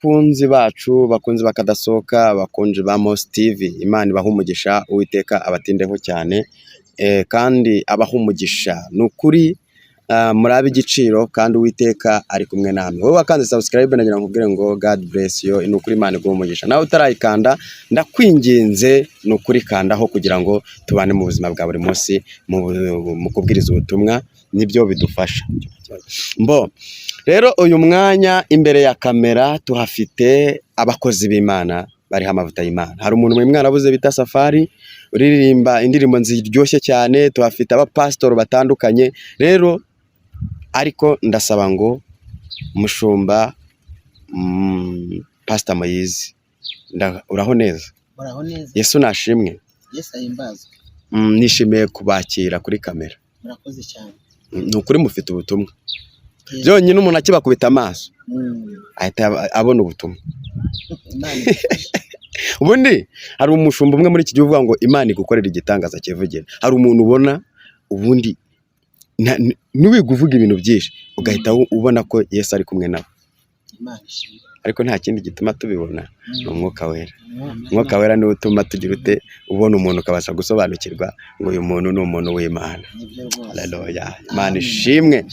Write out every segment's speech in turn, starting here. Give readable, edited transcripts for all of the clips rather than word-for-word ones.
Bakunzi bacu, bakunzi bakadasohoka, abakunzi ba Mose TV, Imana ibahe umugisha, Uwiteka abatindeho cyane kandi abahe umugisha. Ni ukuri muri ab'igiciro kandi Uwiteka ari kumwe namwe. Wowe wakanze subscribe, nagira ngo nkubwire ngo God bless you, ni ukuri Imana iguhe umugisha. Nawe utarayikanda, ndakwinginze, ni ukuri kandaho kugira ngo tubane mu buzima bwa buri munsi mu kubwiriza ubutumwa, nibyo bidufasha. Mbo rero uyu mwanya imbere ya kamera tuhafite abakozi b'Imana bariho amavuta y'Imana. Hari umuntu muri mwarabuze bita Safari uririmba indirimbo ziryoshye cyane, tuhafite abapasitori batandukanye. Rero ariko ndasaba ngo mushumba, Pastor Moyizi, uraho neza? Muraho neza. Yesu nashimwe. Yesu ahimbazwe. Nishimiye kubakira kuri kamera. Murakoze cyane. Ni ukuri mufite ubutumwa. Byonyine umuntu akibakubita amaso ahita abona ubutumwa. Imana idufashe. Ubundi hari umushumba umwe muri iki gihugu uvuga ngo Imana igukorera igitangaza cyivugira. Hari umuntu ubona ubundi ntiwiga uvuga ibintu byinshi, ugahita ubona ko Yesu ari kumwe nawe. Imana ishimwe. Ariko nta kindi gituma tubibona, ni Umwuka Wera. Umwuka. Umwuka Wera niwe utuma tugira ute, ubona umuntu ukabasha gusobanukirwa ngo uyu muntu ni umuntu w'Imana. Nibyo rwose. Haleluya, Imana Amen. ishimwe.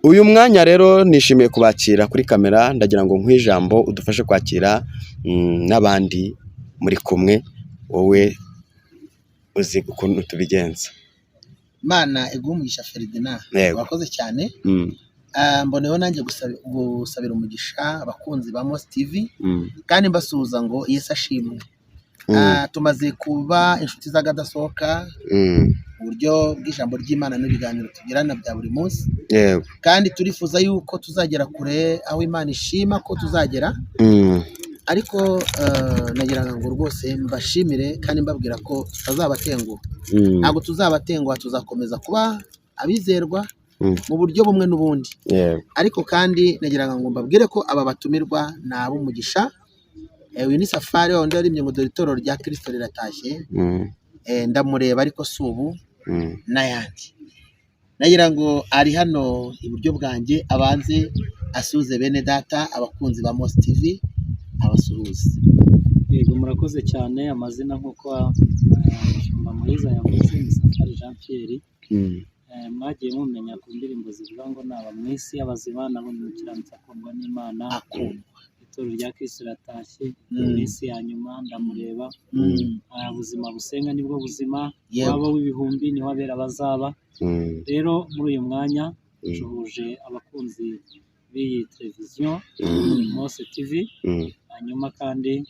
Uyu mwanya rero nishimiye kubakira kuri kamera. Ndagira ngo nk'ijambo ijambo udufashe kwakira n'abandi muri kumwe, wowe uzi ukuntu tubigenza. Imana iguhe umugisha, Ferdinand. Yego. Urakoze cyane. Mboneyeho nanjye gusabira umugisha abakunzi ba Mose TV kandi mbasuhuza ngo Yesu ashimwe. Tumaze kuba inshuti z'akadasohoka mu buryo bw'ijambo ry'Imana n'ibiganiro tugirana bya buri munsi, kandi turifuza yuko tuzagera kure aho Imana ishima ko tuzagera. Ariko nagiraga ngo rwose mbashimire kandi mbabwira ko tutazabatenguha. Ntabwo tuzabatenguha, tuzakomeza kuba abizerwa mu buryo bumwe n'ubundi. Ariko kandi nagiraga ngo mbabwire ko aba batumirwa ni ab'umugisha. Uyu ni Safari wa wundi waririmbye ngo dore itorero rya Kirisito riratashye. Ndamureba ariko si ubu n'ayandi. Nagira ngo ari hano iburyo bwanjye abanze asuhuze bene data, abakunzi ba Mose TV, abasuhuze. Yego, murakoze cyane. Amazina nk'uko Umushumba Muhiza yavuze ni Safari Jean Pierre. Mwagiye mumenya ku ndirimbo zivuga ngo naba mu isi y'abazima nabonye umukiranutsi akundwa n'Imana, akundwa, itorero rya Kristo riratashye, iminsi ya nyuma, ndamureba, ubuzima busenga nibwo buzima, waba w'ibihumbi niho abera bazaba. Rero muri uyu mwanya nsuhuje abakunzi b'iyi televiziyo Mose TV, hanyuma kandi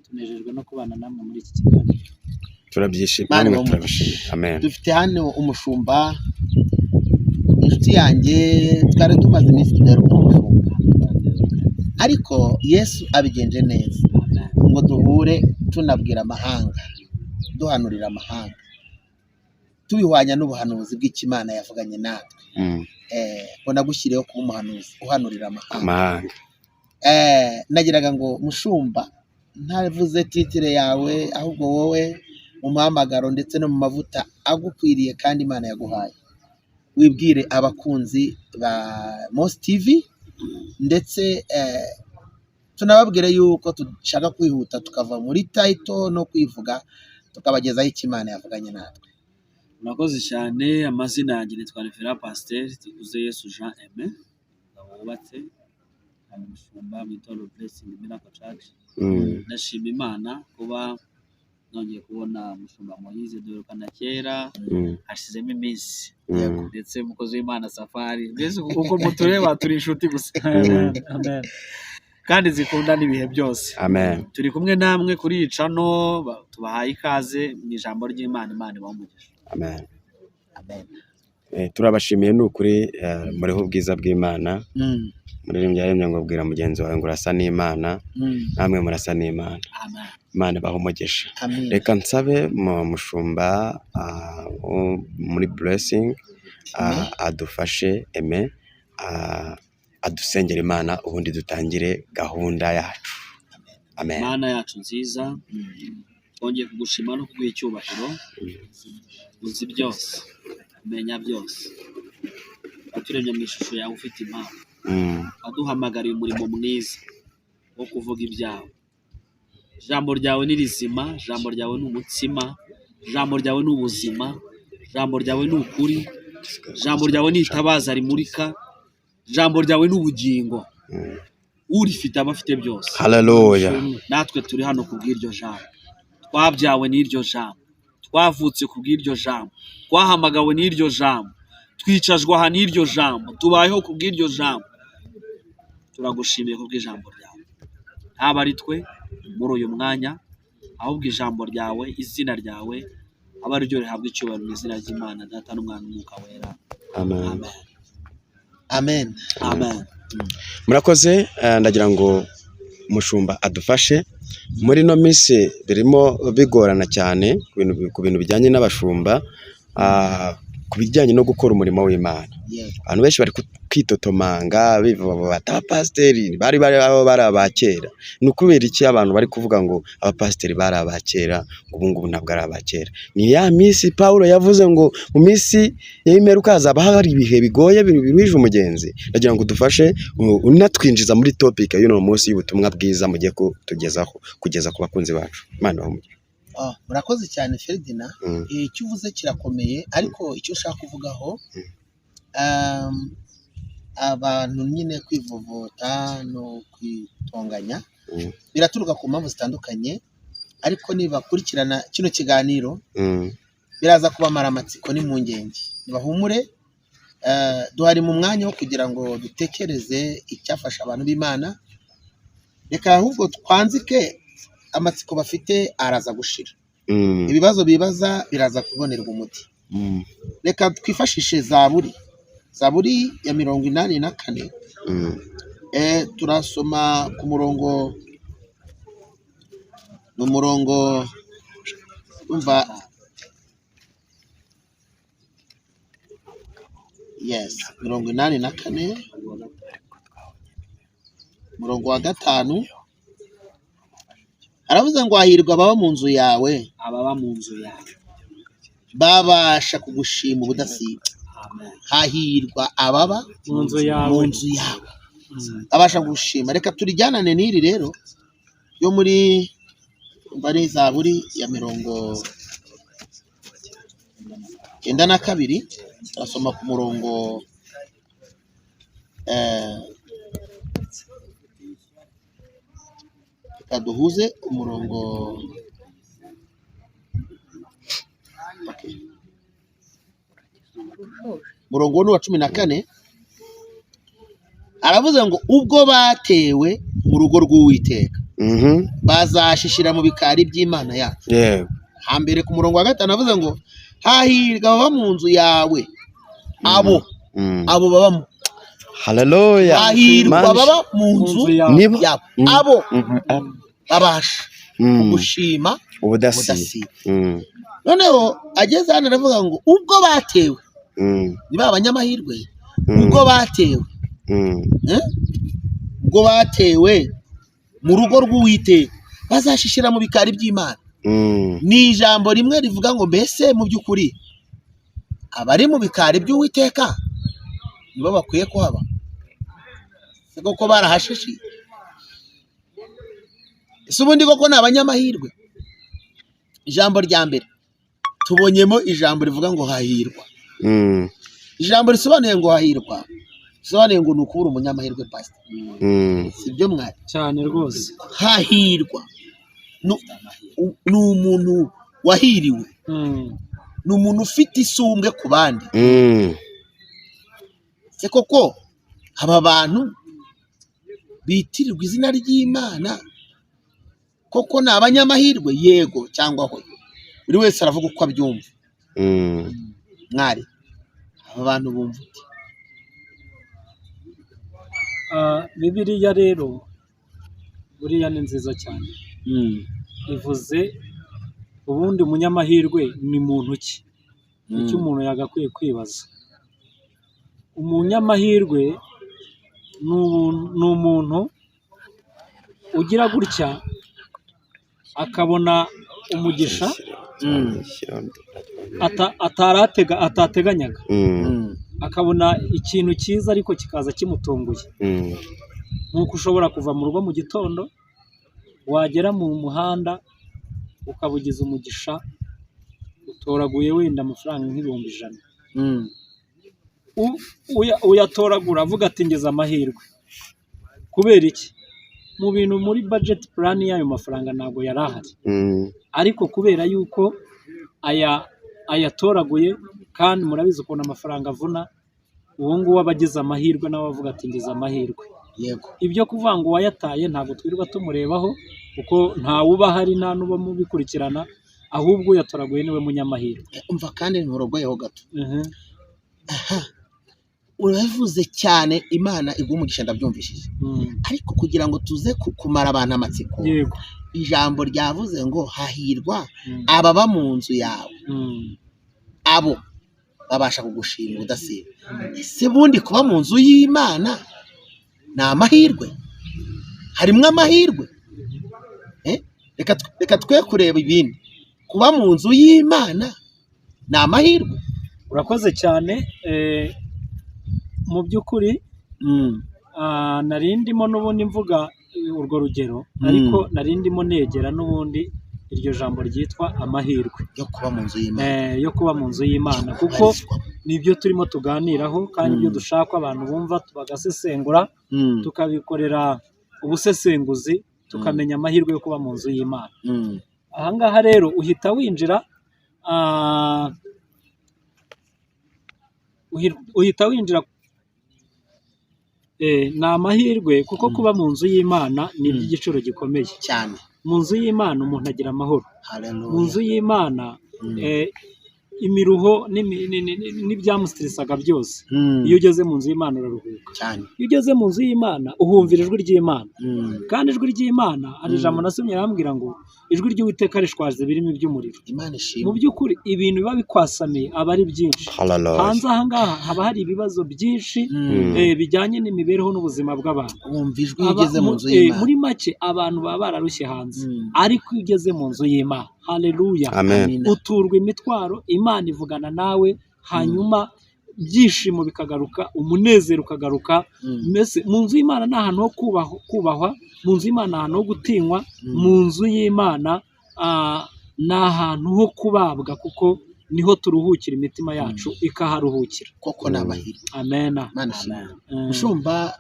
tunejejwe no kubana namwe muri iki kiganiro. Turabyishimiye. Imana Namwe ibahe. Turabishimiye, amen. Dufite hano umushumba, inshuti yanjye, twari tumaze iminsi tudaheruka umushumba, ariko Yesu abigenje neza ngo duhure tunabwira amahanga, duhanurira amahanga, tubihwanya n'ubuhanuzi bw'Imana yavuganye natwe. Ngo nagushyiriyeho kuba umuhanuzi uhanurira amahanga. Amahanga. Nagiraga ngo mushumba, ntavuze titre yawe, ahubwo wowe mu muhamagaro ndetse no mu mavuta agukwiriye kandi Imana yaguhaye, wibwire abakunzi ba Mose TV, ndetse tunababwire yuko dushaka kwihuta tukava muri title no kwivuga, tukabagezaho icyo Imana yavuganye natwe. Murakoze cyane. Amazina yanjye nitwa Reverend Pasiteri Tukuze Yesu Jean Aime, umugabo wubatse, nkaba umushumba mu itorero Blessing Miracle Church. Ndashima Imana kuba nongeye kubona umushumba Moise, duherukana kera, hashizemo iminsi, ndetse umukozi w'Imana Safari, mbese uko mutureba turi inshuti gusa Amen. Amen. kandi zikunda n'ibihe byose. Amen. Turi kumwe namwe kuri iyi channel, tubahaye ikaze mu ijambo ry'Imana. Imana ibahe umugisha. Amen. Amen. Turabashimiye ni ukuri, muriho ubwiza bw'Imana. Muririmbyi yaremye ngo bwira mugenzi wawe ngo urasa n'Imana. Namwe murasa n'Imana. Amen. Imana ibahe umugisha. Amen. Reka nsabe mu mushumba wo muri Blessing adufashe eme adusengera Imana, ubundi dutangire gahunda yacu. Amen. Mana yacu nziza, twongeye kugushima no kuguha icyubahiro. Uzi byose, umenya byose, waturemye mu ishusho yawe ufite impamvu, waduhamagariye umurimo mwiza. wo kuvuga ibyawe. Ijambo ryawe ni rizima, ijambo ryawe ni umutsima, ijambo ryawe ni ubuzima, ijambo ryawe ni ukuri, ijambo ryawe ni itabaza rimurika, ijambo ryawe ni ubugingo. Urifite aba afite byose. Haleluya. Natwe turi hano kubw'iryo jambo, twabyawe n'iryo jambo, twavutse kubw'iryo jambo, twahamagawe n'iryo jambo, twicajwe aha n'iryo jambo, tubayeho kubw'iryo jambo. Turagushimiye kubw'ijambo ryawe, ntaba ari twe muri uyu mwanya, ahubwo ijambo ryawe, izina ryawe aba ari ryo rihabwa icyubahiro mu izina ry'Imana Data n'Umwana n'Umwuka Wera. Amen. Amen. Amen. Amen. Murakoze. Ndagira ngo mushumba adufashe muri ino minsi birimo bigorana cyane ku bintu bijyanye n'abashumba, ku bijyanye no gukora umurimo w'Imana. Abantu benshi bari kwitotomanga bivuga bati abapasiteri bari bari aba kera. Ni ukubera iki abantu bari kuvuga ngo abapasiteri bari aba kera, ubu ngubu ntabwo ari aba kera? Ni ya minsi Pawulo yavuze ngo mu minsi y'imperuka hazaba hari ibihe bigoye biruhije umugenzi. Ndagira ngo udufashe unatwinjiza muri topic y'uno munsi y'ubutumwa bwiza mugiye kutugezaho kugeza ku bakunzi bacu. Imana ibahe umugisha. Murakoze cyane Ferdinand. Icyo uvuze kirakomeye, ariko icyo ushaka kuvugaho abantu nyine kwivovota no kwitonganya biraturuka ku mpamvu zitandukanye, ariko nibakurikirana kino kiganiro biraza kubamara amatsiko n'impungenge. Nibahumure, duhari mu mwanya wo kugira ngo dutekereze icyafasha abantu b'Imana. Reka ahubwo twanzike amatsiko bafite araza gushira, ibibazo bibaza biraza kubonerwa umuti. Reka twifashishe Zaburi, Zaburi ya 84. Turasoma ku murongo, ni umurongo umva, yes, 84 umurongo wa 5. Aravuze ngo hahirwa ababa mu nzu yawe, ababa mu nzu yawe babasha kugushima ubudasiba. Hahirwa ababa mu nzu yawe, mu nzu yawe abasha gushima. Reka turijyanane n'iri rero yo muri bari Zaburi ya 92, turasoma ku murongo reka duhuze umurongo, okay, murongo wa 14. Aravuze ngo ubwo batewe mu rugo rw'Uwiteka bazashishira mu bikari by'Imana yacu. Hambere ku murongo wa 5 avuze ngo hahirwa ababa mu nzu yawe, abo abo babamo. Haleluya. Hahirwa ababa mu nzu yawe, abo babasha kugushima ubudasiba. Noneho ageze hano aravuga ngo ubwo batewe, ni ba banyamahirwe, ubwo batewe, ubwo batewe mu rugo rw'Uwiteka bazashishira mu bikari by'Imana. Ni ijambo rimwe rivuga ngo mbese mu by'ukuri abari mu bikari by'Uwiteka nibo bakwiye kuhaba? Se koko barahashishiye? Ese ubundi koko ni abanyamahirwe? Ijambo rya mbere tubonyemo ijambo rivuga ngo hahirwa. Ijambo risobanuye ngo hahirwa risobanuye ngo ni ukubura umunyamahirwe, pastor. Sibyo mwari? Cyane rwose. Hahirwa ni umuntu wahiriwe, ni umuntu ufite isumbwe ku bandi. Se koko aba bantu bitirirwa izina ry'Imana koko ni abanyamahirwe? Yego cyangwa hoya? Buri wese aravuga uko abyumva. Mwari aba bantu bumva uti Bibiliya rero buriya ni nziza cyane. Ivuze ubundi umunyamahirwe ni muntu ki? Icyo umuntu yagakwiye kwibaza. Umunyamahirwe ni umuntu ugira gutya akabona umugisha atateganyaga, akabona ikintu cyiza ariko kikaza kimutunguye. Nk'uko ushobora kuva mu rugo mu gitondo, wagera mu muhanda ukaba ugize umugisha, utoraguye wenda amafaranga nk'ibihumbi 100. Uyatoragura avuga ati ngeze amahirwe. Kubera iki? Mu bintu muri budget plan y'ayo mafaranga ntabwo yari ahari, ariko kubera yuko aya ayatoraguye, kandi murabizi ukuntu amafaranga avuna, uwo nguwo aba agize amahirwe, nawe avuga ati ngize amahirwe. Ibyo kuvuga ngo uwayataye ntabwo twirirwa tumurebaho, kuko ntawuba ahari, nta n'uba mubikurikirana, ahubwo uyatoraguye niwe munyamahirwe. Umva, kandi nturogoyeho gato. Uravuze cyane, Imana iguha umugisha, ndabyumvishije. Ariko kugira ngo tuze kumara abantu amatsiko, ijambo ryavuze ngo hahirwa ababa mu nzu yawe, abo babasha kugushima udasiba. Ese bundi kuba mu nzu y'Imana ni amahirwe? Harimo amahirwe? Reka twe kureba ibindi, kuba mu nzu y'Imana ni amahirwe? Urakoze cyane. Mu by'ukuri, nari ndimo n'ubundi mvuga urwo rugero, ariko nari ndimo negera n'ubundi iryo jambo ryitwa amahirwe yo kuba mu nzu y'Imana, yo kuba mu nzu y'Imana, kuko kubarizwamo. Nibyo turimo tuganiraho, kandi ibyo dushaka abantu bumva bagasesengura, tukabikorera ubusesenguzi, tukamenya amahirwe yo kuba mu nzu y'Imana. Ahangaha rero uhita winjira, uhita winjira, ni amahirwe, kuko kuba mu nzu y'Imana ni iby'igiciro gikomeye. Cyane. Mu nzu y'Imana umuntu agira amahoro. Mu nzu y'Imana, imiruho n'ibyamusitirisaga byose, iyo ugeze mu nzu y'Imana uraruhuka. Iyo ugeze mu nzu y'Imana uhumvira ijwi ry'Imana. Kandi ijwi ry'Imana, hari ijambo nasomye arambwira ngo ijwi ry'Uwiteka rishwaza ibirimi by'umuriro. Imana Mu ishimwe. by'ukuri ibintu biba bikwasamiye aba ari byinshi. Hallelujah. Hanze aha ngaha haba hari ibibazo byinshi, bijyanye n'imibereho n'ubuzima bw'abantu. Wumva ijwi iyo ugeze mu nzu y'Imana. Muri make abantu baba bararushye hanze, ariko iyo ugeze mu nzu y'Imana, haleluya, Amen. Amina. uturwa imitwaro, Imana ivugana nawe, hanyuma ibyishimo bikagaruka, umunezero ukagaruka. Mbese mu nzu y'Imana ni ahantu ho kubahwa, mu nzu y'Imana ni ahantu ho gutinywa, mu nzu y'Imana ni ahantu ho kubabwa, kuko niho turuhukira, imitima yacu ikaharuhukira. Koko ni amahirwe. Amena. Imana ishimwe. Mushumba,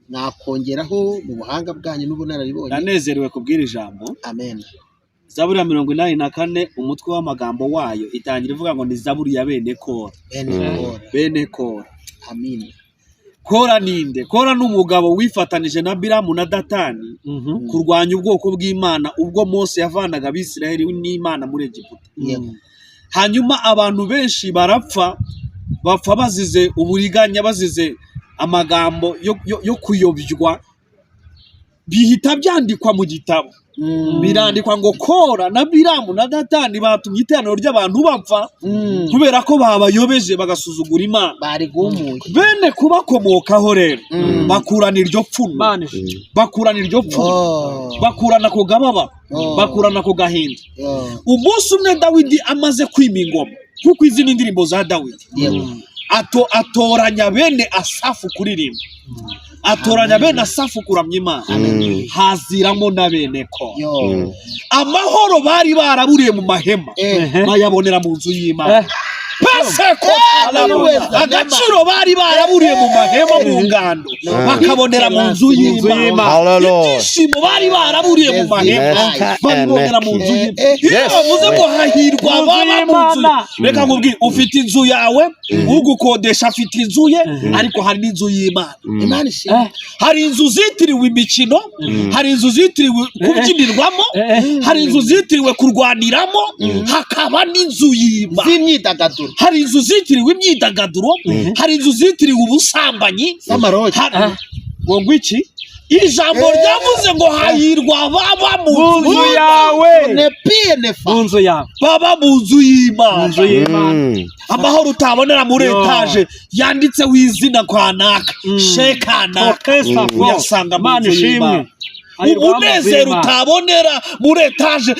nakongeraho mu buhanga bwanyu n'ubunararibonye. Ndanezerewe kubwira ijambo. Amen. Zaburi ya 84, umutwe w'amagambo wayo itangira ivuga ngo ni zaburi ya bene Kora. Bene Kora. Bene Kora. Amina. Kora ninde? Kora ni umugabo wifatanije na Biramu na Datani kurwanya ubwoko bw'Imana ubwo Mose yavanaga Abisirayeli n'Imana muri Egiputa. Hanyuma abantu benshi barapfa, bapfa bazize uburiganya, bazize amagambo yo kuyobywa, bihita byandikwa mu gitabo. Birandikwa ngo Kora na Biramu na Datani batumye iteraniro ry'abantu bapfa, kubera ko babayobeje bagasuzugura Imana. Barigumuye. Bene kubakomokaho rero bakurana iryo pfunwe, Imana ishimwe. bakurana iryo pfunwe, bakurana ku gababa, bakurana ku gahinda. Umunsi umwe Dawidi amaze kwima ingoma, kuko izi ni indirimbo za Dawidi, atoranya bene Asafu kuririmba, atoranya bene Asafu kuramya Imana, haziramo na bene Ko. Amahoro bari baraburiye mu mahema bayabonera mu nzu y'Imana. Peseko. Agaciro bari baraburiye mu mahema, mu ngando, bakabonera mu nzu y'Imana. Hallelujah. Ibyishimo bari baraburiye mu mahema babibonera mu nzu y'Imana. Iyo bavuze ngo hahirwa Mu nzu baba mu nzu, y'Imana. reka nkubwire, ufite inzu yawe, ugukodesha afite inzu ye, ariko hari n'inzu y'Imana. Imana ishimwe. Hari inzu zitiriwe imikino, hari inzu zitiriwe kubyinirwamo, hari inzu zitiriwe kurwaniramo, hakaba n'inzu y'Imana. Z'imyidagaduro. Hari inzu zitiriwe imyidagaduro, hari inzu zitiriwe ubusambanyi. Z'amarogi. Ngo ngwiki? Ijambo ryavuze ngo hahirwa baba mu Mu nzu nzu yawe. Ne pfa. Mu nzu yawe. Baba mu nzu Mu y'Imana. nzu y'Imana. Amahoro utabonera muri etaje yanditseho izina kwa naka, shekanaka, Orchestra uyasanga mu Imana nzu ishimwe. y'Imana. Umunezero utabonera muri etaje,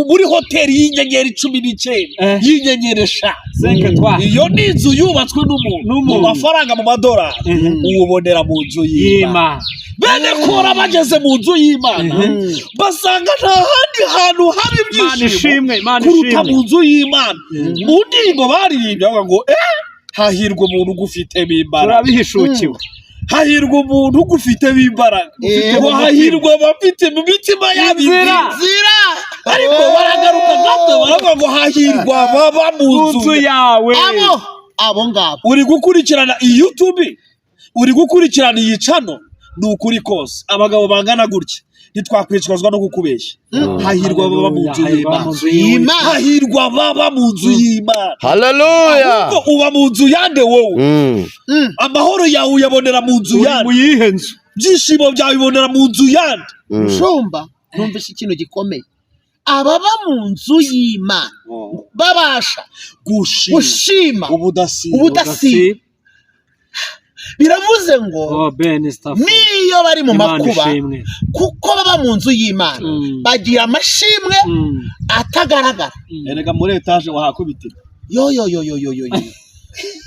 muri hoteli y'inyenyeri 19, y'inyenyeri 5. Iyo ni inzu yubatswe n'umuntu mu mafaranga, mu madolari, uwubonera mu nzu y'Imana. Bene Kora bageze mu nzu y'Imana basanga nta handi hantu haba ibyishimo kuruta mu nzu y'Imana. Mu ndirimbo baririmbye bavuga ngo hahirwa umuntu ugufitemo imbaraga, turabihishukiwe. Hahirwa umuntu ugufitemo imbaraga, ngo hahirwa abafite mu mitima yabo inzira. Ariko baragaruka gato baravuga ngo hahirwa baba mu nzu yawe. Abo ngabo uri gukurikirana iyi YouTube, uri gukurikirana iyi channel, ni ukuri kose abagabo bangana gutya ntitwakwicwazwa no kukubeshya. Hahirwa baba mu nzu y'Imana, hahirwa baba mu nzu y'Imana. Haleluya! Ahubwo uba mu nzu yande wowe? Amahoro yawe uyabonera mu nzu yande? Mu yihe nzu? Byishimo byawe ubibonera mu nzu yande? Mushumba, numvise ikintu gikomeye. Ababa mu nzu y'Imana babasha gushima ubudasiba. Biravuze ngo niyo bari mu makuba, kuko baba mu nzu y'Imana, bagira amashimwe atagaragara. Erega muri etaje wahakubitira. Yo yo yo yo yo yo.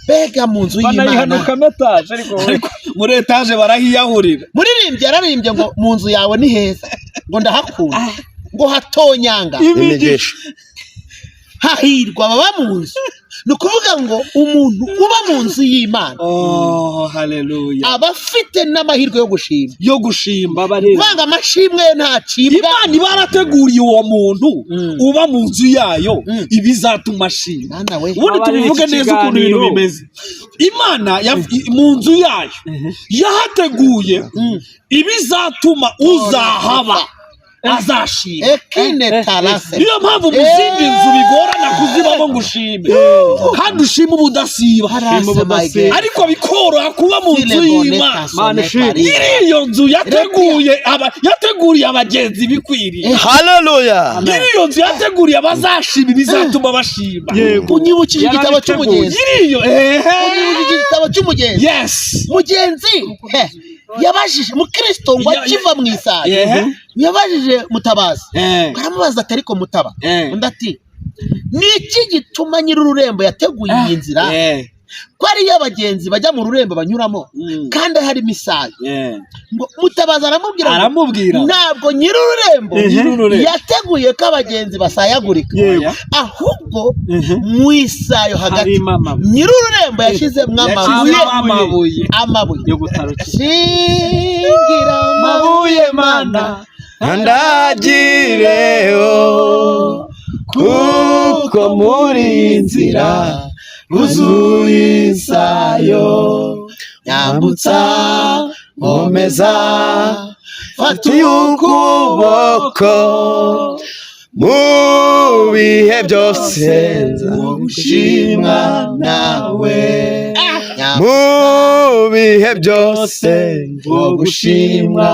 Bega mu nzu y'Imana. Ariko muri etaje barahiyahurira. Muririmbyi yararimbye ngo mu nzu yawe ni heza, ngo ndahakunda, ngo hatonyanga imigisha. Hahirwa baba mu nzu. Ni ukuvuga ngo umuntu uba mu nzu y'Imana, oh haleluya, aba afite n'amahirwe yo gushima, yo gushima. Vanga amashimwe ntacibwa. Imana ibarateguriye uwo muntu uba mu nzu yayo ibizatuma ashima. Ubundi tubivuge neza ukuntu ibintu bimeze. Imana mu nzu yayo yahateguye ibizatuma uzahaba azashima. Niyo mpamvu mu zindi nzu bigorana kuzibamo ngo ushime, kandi ushime ubudasiba, ariko bikoroha kuba mu nzu y'Imana. Nyiri iyo nzu yateguye yateguriye abagenzi bikwiriye. Haleluya! Nyiri iyo nzu yateguriye abazashima ibizatuma bashima. Unyibukije igitabo cy'umugenzi. Nyiri iyo unyibukije igitabo cy'umugenzi. Yes, mugenzi yabajije mukristo ngo akiva mu isayo, yabajije Mutabazi, aramubaza ati ariko Mutaba, undi ati niki gituma nyiri ururembo yateguye iyi nzira, ko ariyo abagenzi bajya mu rurembo banyuramo kandi harimo isayo? Ngo Mutabazi aramubwira, ntabwo nyiri ururembo yateguye ko abagenzi basayagurika, ahubwo mu isayo hagati nyiri ururembo yashyizemo amabuye. Amabuye shingira amabuye mana nkandagireho, kuko muri iyi nzira wuzuye isayo, nyambutsa nkomeza fata ukuboko, mu bihe byose nzagushimwa nawe, mu bihe byose nzagushimwa.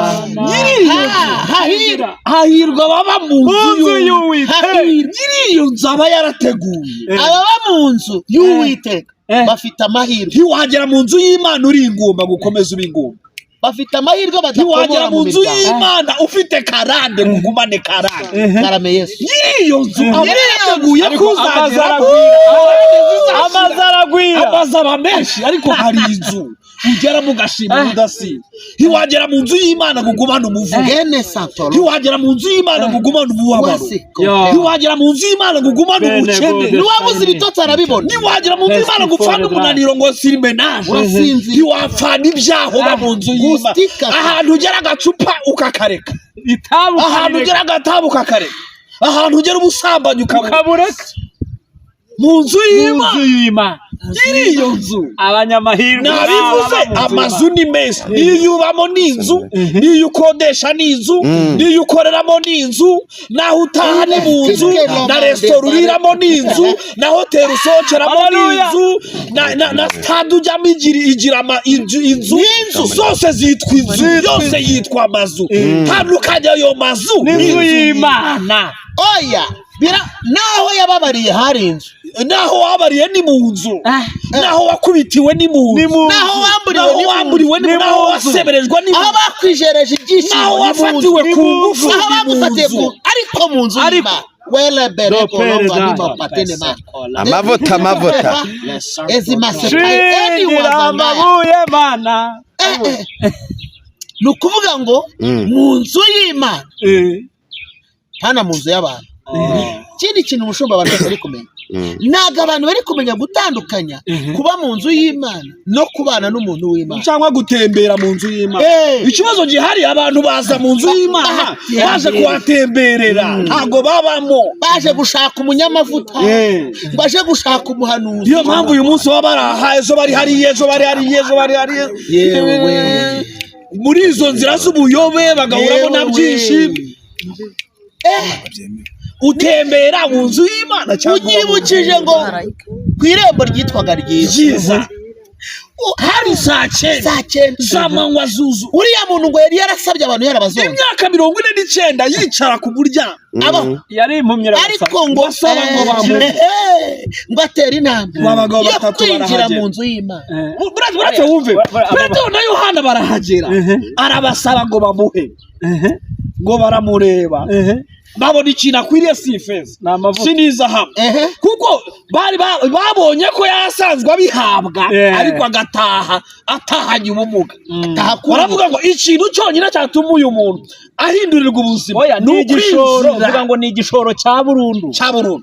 Hahirwa baba mu nzu y'Uwiteka. Nyiri iyo nzu aba yarateguye. Ababa mu nzu y'Uwiteka bafite amahirwe. Ntiwagera mu nzu y'Imana uri ingumba gukomeza uba ingumba. Bafite amahirwe badakomora Ntiwagera mu nzu y'Imana ufite karande ngo ugumane karande. Karame Yesu. Nyiri iyo nzu aba yarateguye kuzagera. Amazu aragwira, amazu aba menshi, ariko hari inzu ugeramo ugashima ubudasiba. Ntiwagera mu nzu y'Imana ngo ugumane umuvumo. Ntiwagera mu nzu y'Imana ngo ugumane umubabaro. Ntiwagera mu nzu y'Imana ngo ugumane ubukene. Ntiwabuze ibitotsi arabibona. Ntiwagera mu nzu y'Imana ngo upfane umunaniro ngo sirimenaje. Ntiwapfana ibyaha uba mu nzu y'Imana. Ahantu ugera agacupa ukakareka, ahantu ugera agatabu ukakareka, ahantu ugera ubusambanyi ukabureka. Mu nzu y'Imana, nyiri iyo nzu abanyamahirwe nabivuze, amazu ni menshi. Niyo ubamo ni inzu, niyo ukodesha ni inzu, niyo ukoreramo ni inzu, naho utaha ni mu nzu, na resitora uriramo ni inzu, na hoteli usohokeramo ni inzu, na stade ujyamo igira inzu, zose zitwa inzu, yose yitwa amazu. Tandukanya ayo mazu n'inzu y'Imana. Oya, naho yababariye hari inzu, naho wabariye ni mu nzu. Naho wakubitiwe ni mu nzu, Naho wamburiwe naho ni mu nzu. wamburiwe ni naho waseberejwe ni mu Aho nzu, bakwijereje ibyishimo naho ni mu nzu. wafatiwe ku ngufu Aho ni mu bagufatiye nzu. ku, ariko mu nzu y'Imana. Wele bere kolomba nima patene ma. Amavuta, amavuta. Ezima sepai eni Shingira wazangaya. amabuye mana. Ni ukuvuga ngo mu nzu y'Imana, hana mu nzu y'abantu. Ikindi kintu umushumba abantu bari kumenya, ntabwo abantu bari kumenya gutandukanya kuba mu nzu y'Imana no kubana n'umuntu w'Imana cyangwa gutembera mu nzu y'Imana. Ikibazo gihari, abantu baza mu nzu y'Imana baje kuhatemberera, ntabwo babamo. Baje gushaka umunyamavuta, baje gushaka umuhanuzi. Niyo mpamvu uyu munsi baba bari aha, ejo bari hariya, ejo bari hariya, ejo bari hariya. Yewe. Muri izo nzira z'ubuyobe bagahuramo na byinshi. Utembera mu nzu y'Imana cyangwa Unyibukije ngo ku irembo ryitwaga Ryiza, Ryiza, hari saa 9 saa 9 z'amanywa zuzu. Uriya muntu ngo yari yarasabye abantu, yarabazonze Imyaka 49 yicara ku muryango. Abaho. Yari impumyi irabasaba. Ariko ngo Basaba ngo bamuhe. ngo atere intambwe Abagabo yo batatu kwinjira barahagera. mu nzu y'Imana. Buretse wumve, Petero na Yohana barahagera, arabasaba ngo bamuhe, ngo baramureba babona ikintu akwiriye, si ifeza Ni amavuta. si n'izahabu, kuko bari babonye ko yarasanzwe abihabwa, ariko agataha atahanye ubumuga. Baravuga ngo ikintu cyonyine cyatuma uyu muntu ahindurirwa ubuzima Oya, ni igishoro, ukwinjira uvuga ngo ni igishoro cya burundu. cya burundu.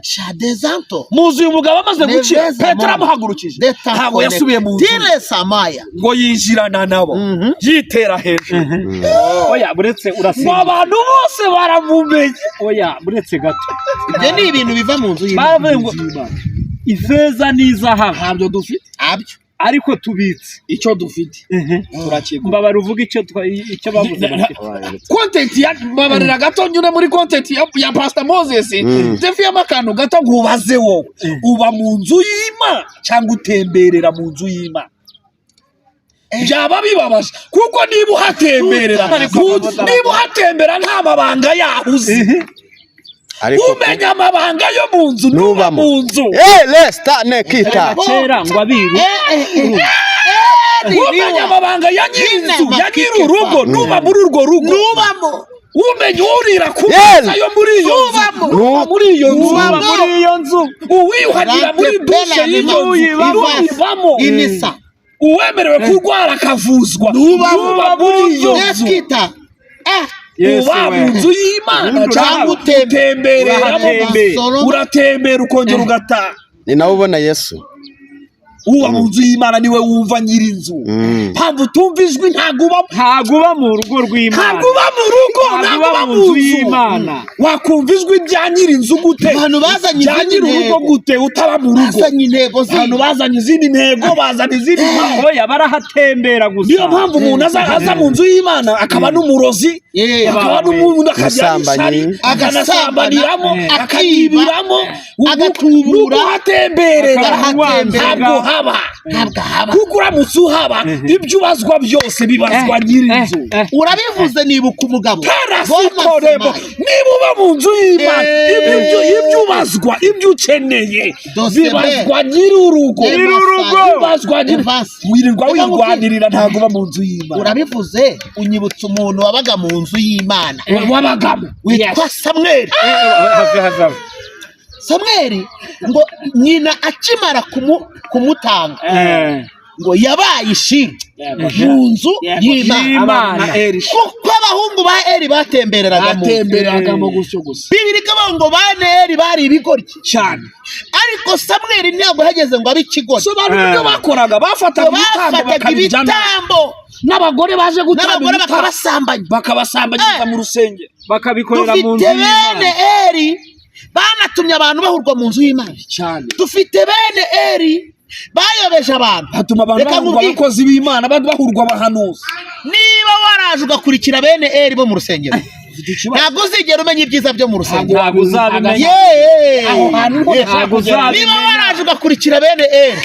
Shadezanto. Muzi uyu mugabo amaze gukira, Neveza Petero mo. amuhagurukije, ntabwo yasubiye mu nzu, Tire samaya. ngo yinjirana nabo yitera hejuru, Oya, buretse ngo urasimba. abantu bose baramumenye. Oya, buretse gato. Ibyo ni ibintu biva mu nzu y'Imana. Baravuze ngo ifeza n'izahabu Ntabyo dufite. Abyo. Ariko tubitse Icyo dufite turakigura. Mbabara uvuga icyo icyo bavuze bafite. Content ya, mbabarira gato nyure muri content ya Pastor Moses, ndefiyemo akantu gato nkubaze: wowe uba mu nzu y'Imana cyangwa utemberera mu nzu y'Imana? Byaba bibabaje, kuko niba uhatemberera, niba uhatembera nta mabanga yaho uzi. Ariko Umenya amabanga yo mu nzu nuba Nubamo. mu nzu. Lesta nekita. Kera ngo abiru Umenya amabanga ya nyir'inzu, ya nyir'urugo, nuba muri urwo rugo. Nubamo. Umenya urira ku meza yo muri iyo nzu, nuba muri iyo nzu. Uba muri iyo nzu. Uwiyuhagira muri dushe y'iyo nzu, Uyibamo. uyibamo. Inisa. Uwemerewe kurwara akavuzwa, nuba muri iyo nzu. Neskita. Yesu Uba we. mu nzu y'Imana Ubundi cyangwa utembereramo? Urahatembera. Uratembera ukongera ugataha. Ni nawe ubona Yesu. Uba mu nzu y'Imana niwe wumva nyir'inzu. Mpamvu utumva ijwi, ntabwo uba Ntabwo uba mu rugo rw'Imana. Ntabwo uba mu rugo, Ntabwo ntabwo uba mu nzu y'Imana. Wakumva ijwi rya nyir'inzu gute, Abantu bazanye rya izindi nyir'urugo ntego. gute utaba mu rugo? Bazanye intego Abantu zindi. bazanye izindi ntego, bazana izindi mpamvu. Oya, barahatembera gusa. Niyo mpamvu umuntu aza mu nzu y'Imana akaba n'umurozi, akaba n'umuntu akagira Umusambanyi. ishyari, akanasambaniramo, akayibiramo, Agatubura. n'uguhatemberera. Barahatembera. Ntabwo haba. Ntabwo haba. Kuko uramutse uhaba, ibyo ubazwa byose bibazwa nyir'inzu. Urabivuze nibuka umugabo. Karasikorebo, niba uba mu nzu y'Imana, ibyo ubazwa, ibyo ukeneye bibazwa nyir'urugo. Nyir'urugo. Bibazwa nyiri, wirirwa wirwanirira, ntabwo uba mu nzu y'Imana. Urabivuze unyibutsa umuntu wabaga mu nzu y'Imana Wabagamo. witwa Samweli. Have, have, have. Samweli ngo nyina akimara kumutanga, ngo yabaye ishimwe mu nzu y'Imana, Y'Imana. kuko abahungu ba Eri batembereraga mu nzu. Batembereragamo gutyo gusa. Bibiri ikavuga ngo bane Eri bari ibigoryi Cyane. ariko Samweli ntabwo yahageze ngo abe ikigoryi. Sobanura ibyo bakoraga. Bafataga ibitambo Bafataga bakabijyana, ibitambo, n'abagore baje gutamba n'abagore ibitambo bakabasambanya, bakabasambanyiriza mu rusengero. Bakabikorera mu nzu Dufite bene y'Imana. Eri banatumye abantu bahurwa mu nzu y'Imana. Cyane. Dufite bene Eri bayobeje abantu, Hatuma abantu Reka bahurwa nkubwire. abakozi b'Imana, abandi bahurwa abahanuzi. Niba waraje ugakurikira bene Eri bo mu rusengero, Ufite ikibazo. ntabwo uzigera umenya ibyiza byo mu rusengero. Ntabwo uzabimenya. Yeee! Aho hantu niho Ntabwo kugera. Niba uzabimenya. waraje ugakurikira bene Eri,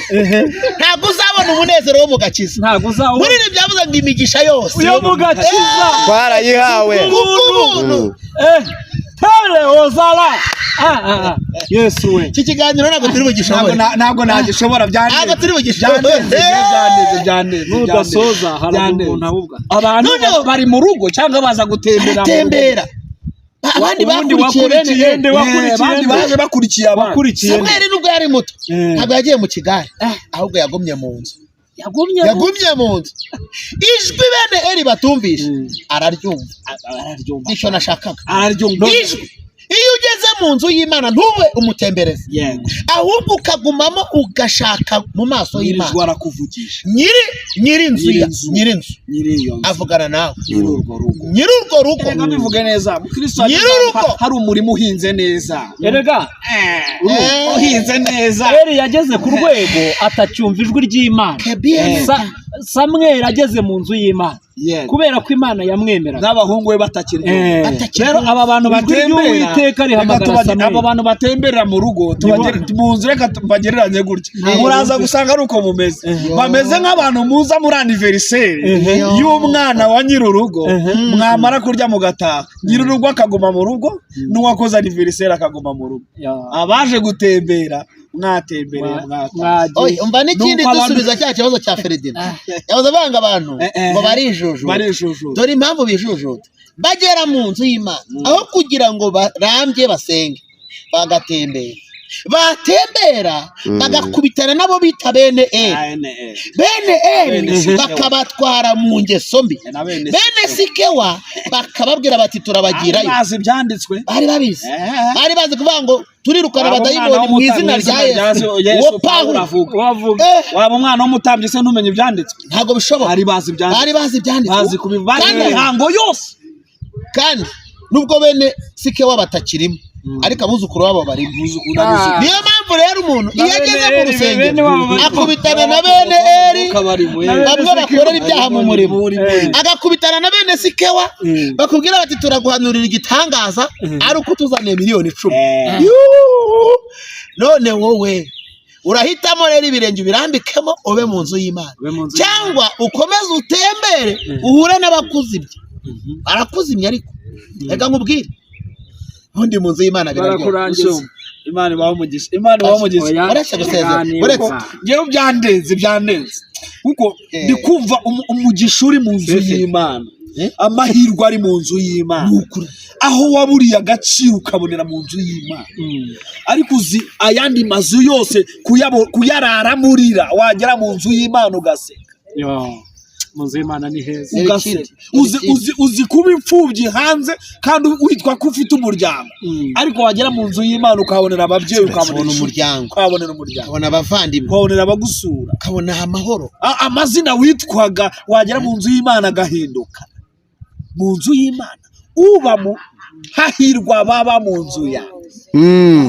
ntabwo uzabona umunezero wo mu gakiza. Ntabwo uzabona. Muri ibi byavuze ngo imigisha yose Yo mu gakiza. Twarayihawe. Kubw'ubuntu. Hele ozala. Yesu we. Iki kiganiro ntabwo turi bugishobore. Ntabwo nagishobora, byandenze. Ntabwo turi bugishobore. Byandenze. Nudasoza hari umuntu ahubwo. Abantu bari mu rugo cyangwa baza gutembera. Gutembera. Abandi bakurikiye bene Eri. Abandi baje bakurikiye abandi. Samweli nubwo yari muto ntabwo yagiye mu kigare, ahubwo yagumye mu nzu. Yagumye mu nzu. Ijwi bene Eri batumvishe araryumva. Nicyo nashakaga. Araryumva. Ijwi. Iyo ugeze mu nzu y'Imana ntube umutemberezi, ahubwo ukagumamo ugashaka mu maso y'Imana. Arakuvugisha. Nyiri inzu avugana nawe. Nyiri urwo rugo. Erega bivuge neza, Mukristo hari umurimo uhinze neza. Erega uhinze neza. Eri yageze ku rwego atacyumva ijwi ry'Imana. Samweli ageze mu nzu y'Imana kubera ko Imana yamwemeraga n'abahungu we batakiri. Rero aba bantu batembera, aba bantu batemberera mu rugo mu nzu, reka bagereranye gutya, muraza gusanga ari uko mumeze. Bameze nk'abantu muza muri anniversaire y'umwana wa nyir'urugo, mwamara kurya mugataha, nyir'urugo akaguma mu rugo, n'uwakoze anniversaire akaguma mu rugo. Abaje gutembera mwatembereye mwataha. Umva n'ikindi dusubiza cya kibazo cya Ferdinand. Yahoze banga abantu ngo barijujuta. Dore impamvu bijujuta. Bagera mu nzu y'Imana aho kugira ngo barambye basenge, bagatembera. Batembera bagakubitana nabo bita bene Eri. Bene Eri bakabatwara mu ngeso mbi. Bene Sikewa bakababwira bati turabagirayo. Bari babizi. Bari bazi kuvuga ngo turirukana abadayimoni mu izina rya Yesu. Uwo Pawulo avuga. Waba umwana w'umutambyi se ntumenye ibyanditswe? Ntabwo bishoboka. Bari bazi ibyanditswe. Bari bazi ibyanditswe. Bazi kubibaza imihango yose. Kandi nubwo bene Sikewa batakirimo, ariko abuzukuru babo barimo. Niyo mpamvu rero umuntu iyo ageze mu rusengero akubitana na bene Eri, bamwe bakorera ibyaha mu murimo, agakubitana na bene Sikewa bakubwira bati turaguhanurira igitangaza ari uko utuzaniye 10,000,000. None wowe urahitamo rero ibirenge ubirambikemo ube mu nzu y'Imana, cyangwa ukomeze utembere uhure n'abakuzimya. Barakuzimya ariko reka nkubwire, undi mu nzu y'Imana biraryoha. Imana ibahe umugisha. Imana ibahe umugisha. Uretse gusezera, uretse ngewe byandenze kuko ndi kumva umugisha uri mu nzu y'Imana, amahirwe ari mu nzu y'Imana, aho waburiye agaciro ukabonera mu nzu y'Imana. Ariko uzi ayandi mazu yose kuyarara murira, wagera mu nzu y'Imana ugaseka. Mu nzu y'Imana ni heza. Uzi kuba imfubyi hanze kandi witwa ko ufite umuryango, ariko wagera mu nzu y'Imana ukabonera ababyeyi, ukabonera umuryango, ukabonera umuryango, ukabona abavandimwe, ukabonera abagusura, ukabona amahoro. Amazina witwaga wagera mu nzu y'Imana agahinduka. Mu nzu y'Imana ubamo hahirwa baba mu nzu yawe,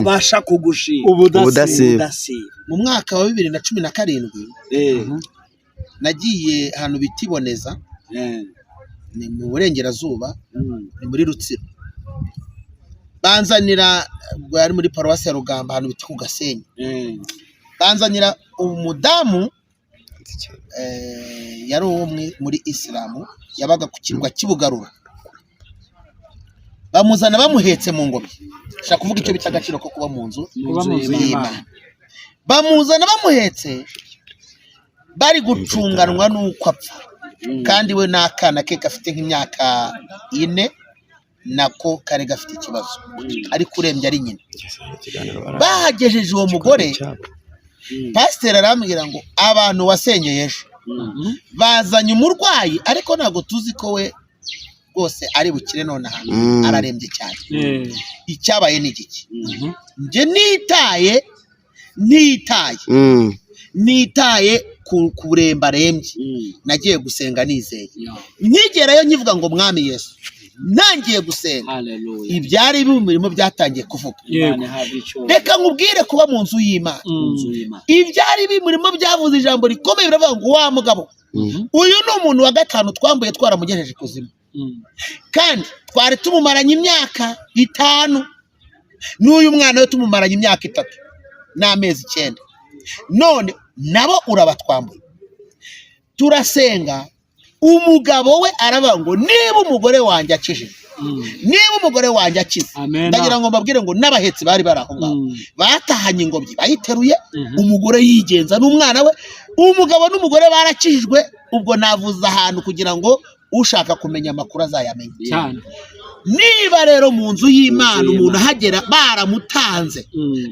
babasha kugushima ubudasiba. Mu mwaka wa 2017 nagiye ahantu bita Iboneza, ni mu burengerazuba, ni muri Rutsiro. Banzanira, ubwo yari muri paruwasi ya Rugamba, ahantu bita ku Gasenyi. Banzanira umudamu yari uwo muri Isilamu, yabaga ku kirwa cy'Ibugarura. Bamuzana bamuhetse mu ngobyi. Shaka kuvuga icyo bita agaciro ko kuba mu nzu y'Imana. Bamuzana bamuhetse, bari gucunganwa n'uko apfa, kandi we n'akana ke gafite nk'imyaka 4, nako kari gafite ikibazo, ariko urembye ari nyina. Bahagejeje uwo mugore, pasiteri arambwira ngo abantu wasenyeye ejo bazanye umurwayi, ariko ntabwo tuzi ko we rwose ari bukire nonaha, ararembye cyane. Icyabaye ni igiki? Njye nitaye ku kuremba arembye, nagiye gusenga nizeye. Nkigerayo nkivuga ngo Mwami Yesu, ntangiye gusenga, ibyari bimurimo byatangiye kuvuga. Reka nkubwire kuba mu nzu y'Imana, ibyari bimurimo byavuze ijambo rikomeye, biravuga ngo wa mugabo uyu ni umuntu wa 5 twambuye twaramugejeje ikuzimu, kandi twari tumumaranye imyaka 5, n'uyu mwana we tumumaranye imyaka 3 n'amezi 9, none nabo urabatwambuye. Turasenga, umugabo we aravuga ngo niba umugore wanjye akijijwe Niba umugore wanjye akize, ndagira ngo mbabwire ngo n'abahetsi bari bari aho ngaho batahanye ingobyi bayiteruye, umugore yigenza n'umwana we. Umugabo n'umugore barakijijwe. Ubwo navuze ahantu kugira ngo ushaka kumenya amakuru azayamenye. Niba rero mu nzu y'Imana umuntu ahagera baramutanze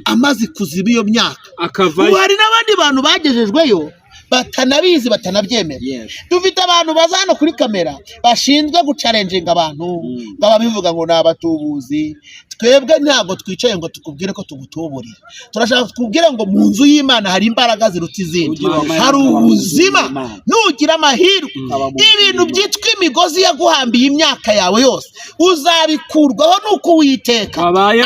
amaze kuziba iyo myaka, akavayo. Hari n'abandi bantu bagejejweyo batanabizi, batanabyemera. Dufite abantu baza hano kuri kamera bashinzwe gucalenjinga abantu, baba bivuga ngo ni abatubuzi. Twebwe ntabwo twicaye ngo tukubwire ko tugutuburira, turashaka tukubwire ngo mu nzu y'Imana hari imbaraga ziruta izindi, hari ubuzima. Nugira amahirwe, ibintu byitwa imigozi yaguhambiye imyaka yawe yose uzabikurwaho nuko Uwiteka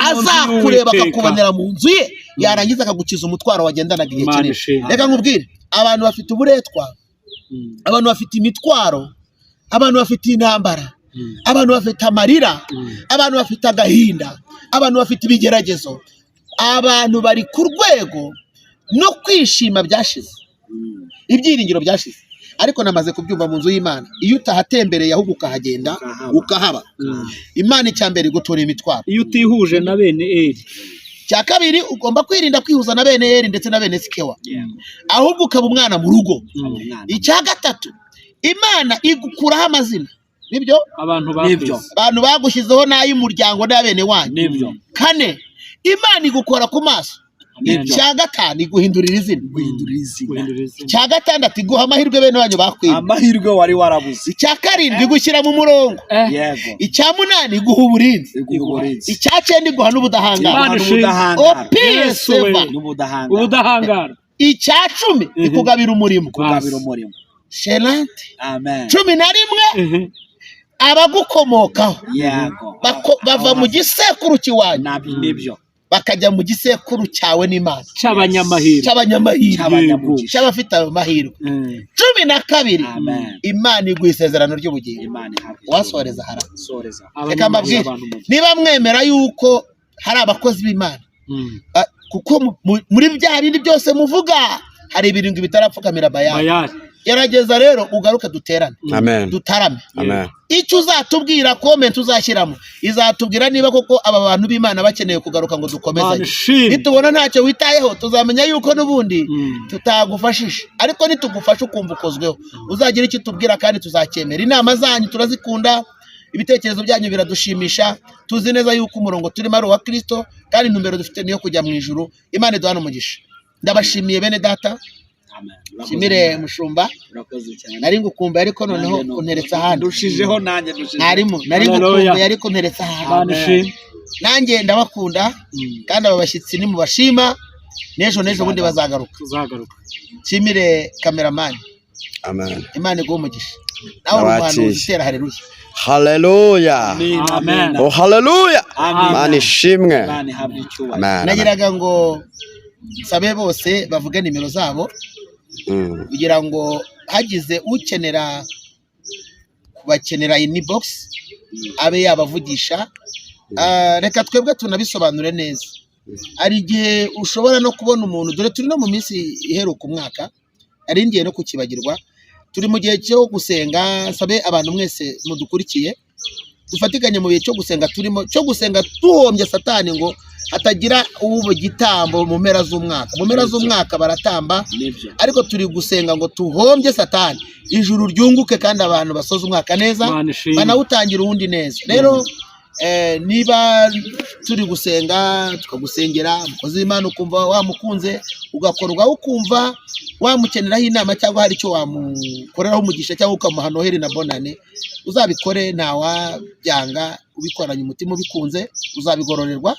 azakureba akakubonera mu nzu ye, yarangiza akagukiza umutwaro wagendanaga igihe kinini. Reka nkubwire, abantu bafite uburetwa, abantu bafite imitwaro, abantu bafite intambara, abantu bafite amarira, abantu bafite agahinda, abantu bafite ibigeragezo, abantu bari ku rwego no kwishima byashize, ibyiringiro byashize. Ariko namaze kubyumva mu nzu y'Imana, iyo utahatembereye ahubwo ukahagenda ukahaba, Imana icya mbere igutura imitwaro. Iyo utihuje na bene Eli. Cya kabiri, ugomba kwirinda kwihuza na bene Eli ndetse na bene Sikewa, ahubwo ukaba umwana mu rugo. Icya gatatu, Imana igukuraho amazina. Nibyo, abantu bagushyizeho n'ay'umuryango n'abene wanyu. Kane, Imana igukora ku maso. Icya gatanu, iguhindurira izina. Icya gatandatu, iguha amahirwe bene wanyu bakwiye, amahirwe wari warabuze. Icya karindwi, igushyira mu murongo. Icya munani, iguha uburinzi. Icya cyenda, iguha n'ubudahangarwa. Icya 10, ikugabira umurimo. 11, abagukomokaho bava mu gisekuru cy'iwanyu bakajya mu gisekuru cyawe n'Imana, cy'abanyamahirwe, cy'abafite ayo mahirwe. 12, Imana iguha isezerano ry'ubugingo. Wasoreza hara. Reka mbabwire, niba mwemera yuko hari abakozi b'Imana, kuko muri bya bindi byose muvuga hari ibirindwi bitarapfukamira Bayali. Gerageza rero ugaruke duterane, dutarame. Icyo uzatubwira, comment uzashyiramo izatubwira niba koko aba bantu b'Imana bakeneye kugaruka ngo dukomezanye. Nitubona ntacyo witayeho tuzamenya yuko n'ubundi tutagufashije, ariko nitugufasha ukumva ukozweho uzagira icyo tubwira kandi tuzacyemera. Inama zanyu turazikunda, ibitekerezo byanyu biradushimisha. Tuzi neza yuko umurongo turimo ari uwa Kristo, kandi intumbero dufite niyo kujya mu ijuru. Imana iduhane umugisha. Ndabashimiye bene data, shimire mushumba, nari ngukumbuye ariko noneho unteretse ahandi. Ndushijeho nanjye ntarimo, nari ngukumbuye ariko nteretse ahandi. Nanjye ndabakunda, kandi aba bashyitsi nimubashima n'ejo n'ejo bundi bazagaruka. Shimire kameramani. Amen. Imana iguhe umugisha. Nawe uri umuhanuzi, utera haleluya. Haleluya. Amen. Oh haleluya. Imana ishimwe. Nagiraga ngo sabe bose bavuge nimero zabo, kugira ngo hagize ukenera kubakenera inbox abe yabavugisha. Reka twebwe tunabisobanure neza. Hari igihe ushobora no kubona umuntu, dore turi no mu minsi iheruka umwaka, ari ngiye no kukibagirwa, turi mu gihe cyo gusenga. Sabe abantu mwese mudukurikiye dufatikanye mu gihe cyo gusenga turimo, cyo gusenga tuhombye Satani ngo hatagira ubu gitambo mu mpera z'umwaka. Mu mpera z'umwaka baratamba, ariko turi gusenga ngo tuhombye Satani, ijuru ryunguke kandi abantu basoza umwaka neza, banawutangira uwundi neza. Rero niba turi gusenga tukagusengera, umukozi w'Imana ukumva wamukunze, ugakorwa ukumva wamukeneraho inama cyangwa hari icyo wamukoreraho umugisha cyangwa ukamuha Noheli na Bonane, uzabikore, ntawabyanga, ubikoranye umutima ubikunze uzabigororerwa.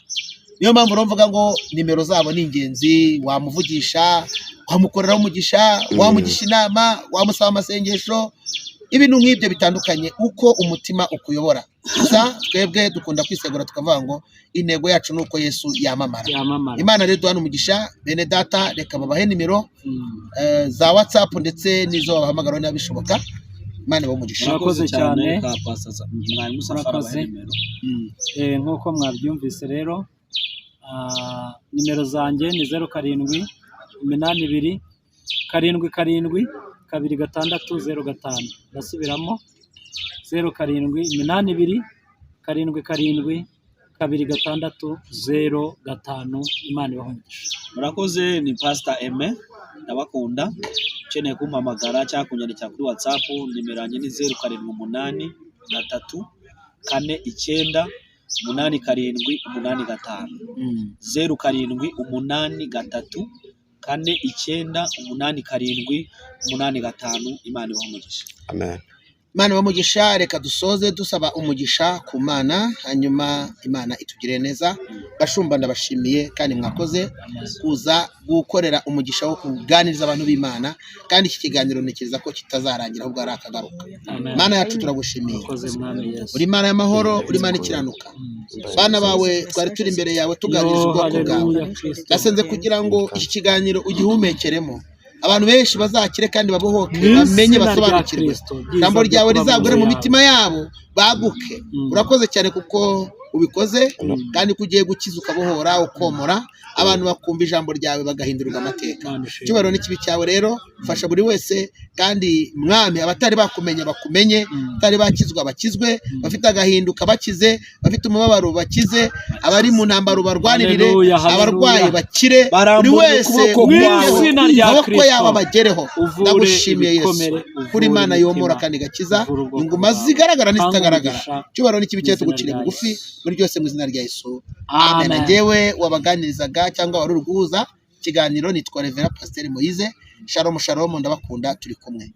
Niyo mpamvu mvuga ngo nimero zabo ni ingenzi, wamuvugisha, wamukoreraho umugisha, wamugisha inama, wamusaba amasengesho, ibintu nk'ibyo bitandukanye uko umutima ukuyobora. Gusa twebwe dukunda kwisegura tukavuga ngo intego yacu ni uko Yesu yamamara. Imana rero duhana umugisha. Bene data, reka babahe nimero za WhatsApp ndetse n'izo babahamagaraho niba bishoboka. Imana ibahe umugisha. Murakoze cyane. Nk'uko mwabyumvise rero, nimero zanjye ni 0 7 8 2 7 7 2 6 0 5. Ndasubiramo 0 7 8 2 77 26 05. Imana ibahe umugisha. Murakoze. Ni Pastor Aime, ndabakunda. Ukeneye kumpamagara cyangwa kunyandikira kuri WhatsApp, nimero yanjye ni 078 3 4 9 8 7 8 5, 078 3 4 9 8 7 8 5. Imana ibahe umugisha. Amen. Imana ibahe umugisha. Reka dusoze dusaba umugisha ku Mana, hanyuma Imana itugirire neza. Bashumba, ndabashimiye kandi mwakoze kuza gukorera umugisha wo kuganiriza abantu b'Imana, kandi iki kiganiro ntekereza ko kitazarangira ahubwo ari akagaruka. Amen. Mana yacu, turagushimiye. Murakoze, Mwami Yesu. Uri Imana y'amahoro, uri Imana ikiranuka. Bana bawe twari turi imbere yawe tuganiriza Yo, ubwoko bwawe. haleluya, Kristo. Ndasenze kugira ngo iki kiganiro ugihumekeremo, abantu benshi bazakire kandi babohoke, Mu bamenye, izina rya basobanukirwe. Kristo, byiza Ijambo byo ryawe kuba mu rizagure nzu mu yawe. mitima yabo, baguke. Urakoze cyane kuko ubikoze, kandi ko ugiye gukiza, ukabohora, ukomora abantu, bakumva ijambo ryawe bagahindurirwa amateka. Imana ishimwe. Icyubahiro n'ikibi cyawe. Rero fasha buri wese, kandi Mwami, abatari bakumenya bakumenye, abatari bakizwa bakizwe, bafite agahinduka bakize, bafite umubabaro bakize, abari mu ntambaro barwanirire, Haleluya, haleluya. abarwayi bakire, buri Barambura wese ukuboko Mu kwawe. izina rya amaboko Kristo. yabo abagereho. Uvure Ndagushimiye Yesu, ibikomere, uvure kuri Imana imitima, yomora kandi igakiza uvure ubwoko inguma bwawe. zigaragara Tanga n'izitagaragara. umugisha Icyubahiro n'ikibi mu cyawe, izina tugucire rya bugufi Yesu. muri byose mu izina rya Yesu, amen. Amen. Njyewe wabaganirizaga cyangwa wari uri guhuza ikiganiro nitwa Revera Pasiteri Moise. Shalom, shalom, ndabakunda, turi kumwe.